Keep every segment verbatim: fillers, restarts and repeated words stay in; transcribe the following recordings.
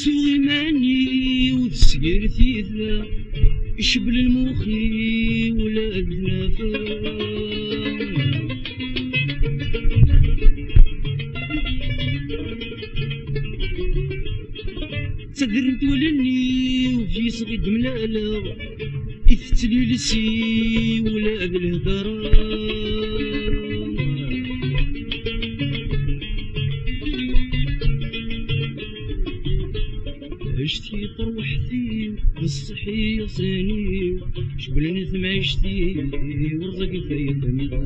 Ttuɣ iman-iw tesger-it-it, icewwel lmux-iw ula d nafa. Ttadrent wallen-iw f yis-s i d-mlaleɣ, i tettlilsi ula d lhedra. Acti terwiḥt-iw, d ṣṣeḥ i iɣsan-iw, cewwlen temɛict-iw, ur ẓagit ay tamda.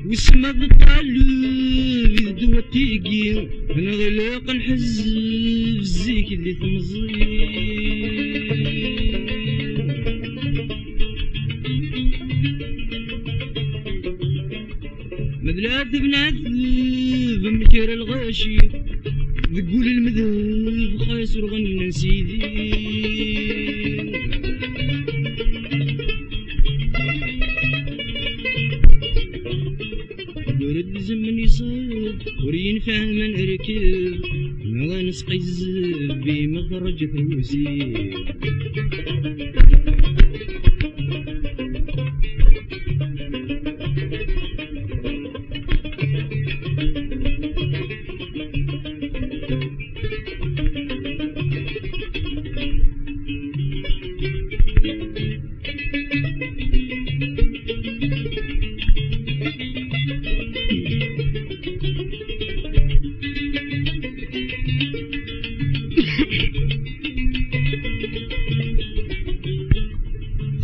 Wissen ma d ṭṭaleb i d ddwa-tigi, neɣ ilaq ad nḥezzeb zik di temẓi. Ma d leɛtab neɛteb am kra lɣaci, deg wul lmedheb xas ur ɣennan sidi. Ur d-zemmen iṣab, ur yenfiɛ ma nerkeb, neɣ ad nesqizzeb imi terǧa trusi.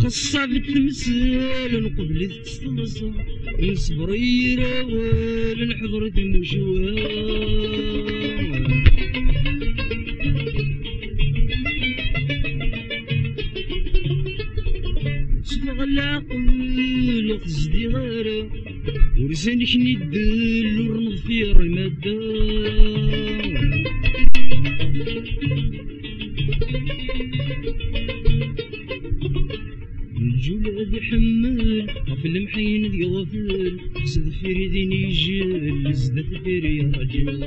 Xeṣṣa d temsal nqebl-it s teḍsa, nesber i yir awal nḥeḍr i timucuha. Sfeɣ leɛqel ur tezdiɣ ara, ur zanken iddel ur neḍfir lmadda. Lǧul ad iḥemmel, ɣef lemḥayen ad iɣfel, s deffir i din ijel, zdat deffir i raǧel.